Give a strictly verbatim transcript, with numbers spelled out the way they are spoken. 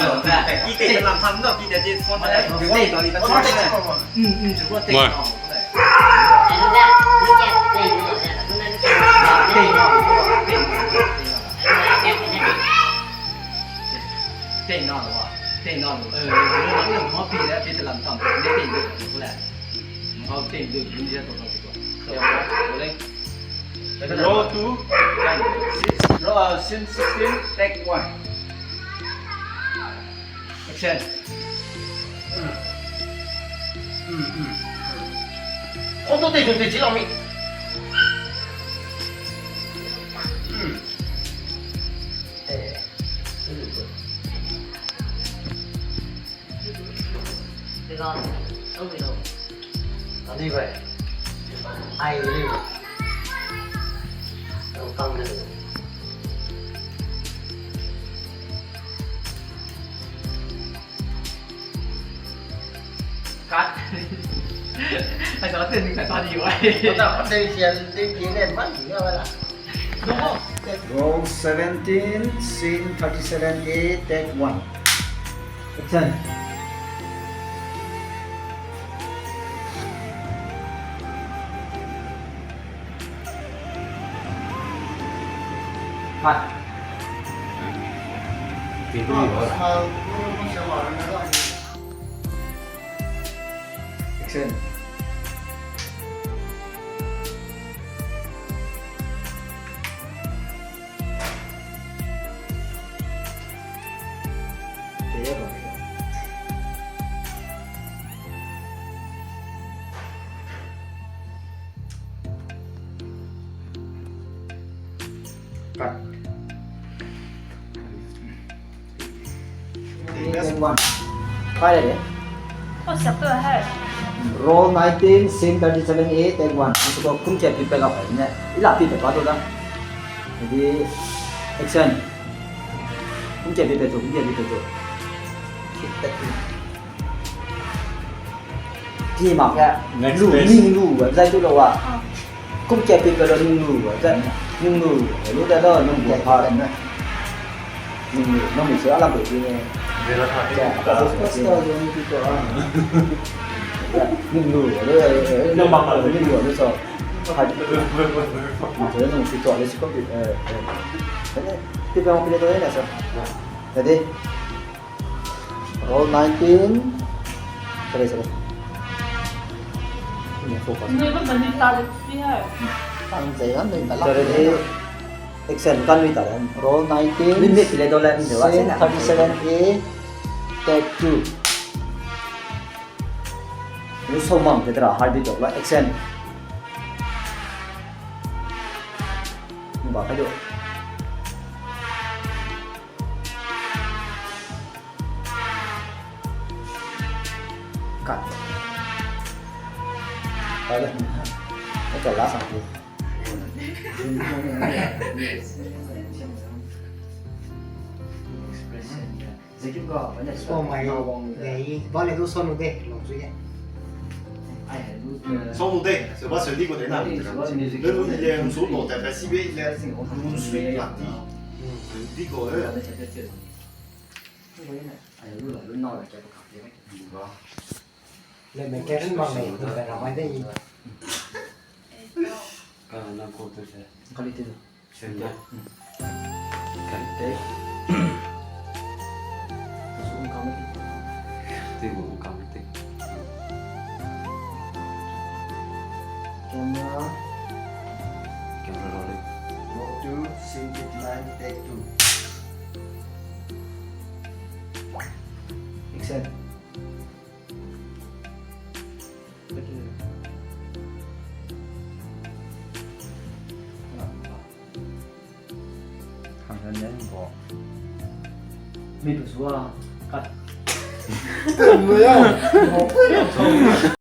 Pi te lam tham da, pi te di phone da. Phone da, phone da. Mm, mm, phone da. Tei na lo, tei na lo. Eh, eh, eh, eh, ma pi le, pi te lam tam, ne tei de, le. Ma tei de, ni ya to, to, to. Roll two, roll, uh, scene sixteen, take one. Action. Mm. Mm, mm. Hold on, tei, tei, tei, tei, tei. Mm. Eh. Cut. Ai, sao tên mình phải to đi vậy? Có tao có tên sian, tên kia này bắt gì ra vậy? Roll seventeen, scene thirty-seven A, take one. Action. Cut. Action. Cut. Take one. Hai le. Oh, siap tu hai. Roll nineteen, scene thirty-seven A, take one. Aku to kum che pi pe la ne. I la pi pe pa tu da. Jadi, action. Kum che pi pe tu, kum che pi pe tu. Ki mak ge. Next lu, place. Ning lu, zai tu lo wa. Ah. Kum ke pi pe lo ning lu, zai ning lu, lu da lo, ning lu pa. Ning lu, ning lu se ala pe ti ne. Zai, apa tu se. Ning lu, lu, lu, ning lu, lu so. Hai. Ma se ning lu to, lu si ko pi, eh, eh. Pi pe mo pi le to ne so. Jadi. Roll nineteen. Sorry, sorry. Ini focus. Ini apa bani tarik sih ya? Tang zai kan ni talak. Sorry, ni. Action kan ni talak. Roll nineteen. Ni mik le do le ni wa. Scene thirty-seven A. Take two. Lu so mang te tra heartbeat do la action. Ni ba kai do. Cut. Cut. Cut last song. Oh my God. Ba le du so lu de, long su ye. Song lu dei, se ba se di ko dei na. Le lu le hung su lo te pe si be le, lu sui la di. Di ko e. Le me keren mang le, lu te ra mai dei. Ka na ko te se. Quality. Send da. Quality. Zoom kamera. Te bu kamera te. Camera. Camera rolling. Roll two, scene take nine, take two. Action. Hang hang ne bo. Mi pe sua. Cut. Mo ya.